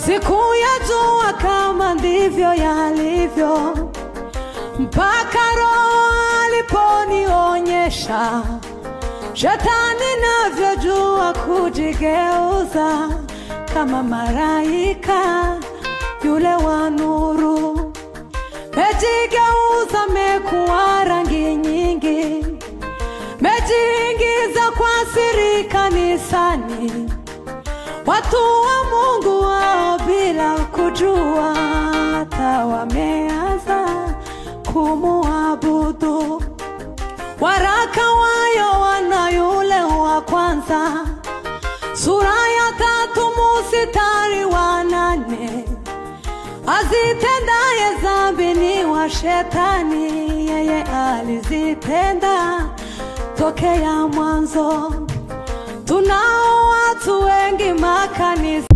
Sikuyajua kama ndivyo yalivyo, mpaka Roho aliponionyesha shetani navyojua kujigeuza kama malaika yule wa nuru. Mejigeuza mekuwa rangi nyingi, mejiingiza kwa siri kanisani, watu wa Mungu wao bila kujua hata wameanza kumuabudu. Waraka wa Yohana yule wa kwanza sura ya 3 mstari wa 8, azitendaye dhambi ni wa shetani, yeye alizitenda tokea mwanzo. Tunao watu wengi makanisa